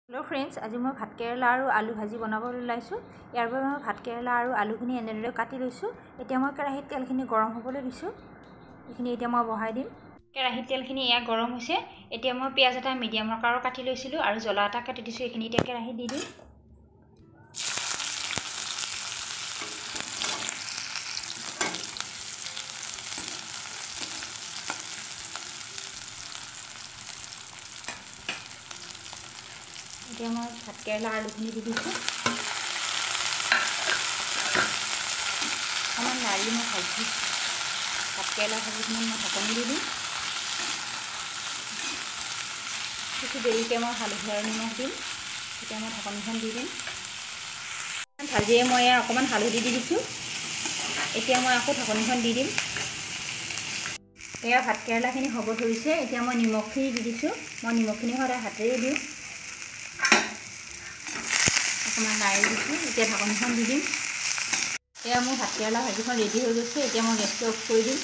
Hello' friends, আজি মই ভাতকেৰেলা আৰু আলু ভাজি বনাবলৈ ওলাইছোঁ। ইয়াৰ বাবে মই ভাতকেৰেলা আৰু আলুখিনি এনেদৰে কাটি লৈছোঁ। এতিয়া মই কেৰাহীত তেলখিনি গৰম হ'বলৈ দিছোঁ। এইখিনি এতিয়া মই বহাই দিম। কেৰাহীত তেলখিনি এয়া গৰম হৈছে। এতিয়া মই পিঁয়াজ এটা মিডিয়াম আকাৰৰ কাটি লৈছিলোঁ আৰু জ্বলা এটা কাটি দিছোঁ। এইখিনি এতিয়া কেৰাহীত দি দিম। এতিয়া মই ভাতকেৰেলা আলুখিনি দি দিছোঁ। অকণমান লাৰি মই ভাজি ভাতকেৰেলা ভাজিখিনি মই ঢাকনি দি দিম। কিছু দেৰিকৈ মই হালধি আৰু নিমখ দিম। এতিয়া মই ঢাকনিখন দি দিম। ভাজিয়ে মই ইয়াৰ অকণমান হালধি দি দিছোঁ। এতিয়া মই আকৌ ঢাকনিখন দি দিম। এয়া ভাতকেৰেলাখিনি হ'ব ধৰিছে। এতিয়া মই নিমখখিনি দি দিছোঁ। মই নিমখখিনি সদায় হাতেৰে দিওঁ। অকণমান লাৰি দিছোঁ। এতিয়া ঢাকনিখন দি দিম। এয়া মোৰ ভাতকেৰেলা ভাজিখন ৰেডি হৈ গৈছে। এতিয়া মই গেছটো অফ কৰি দিম।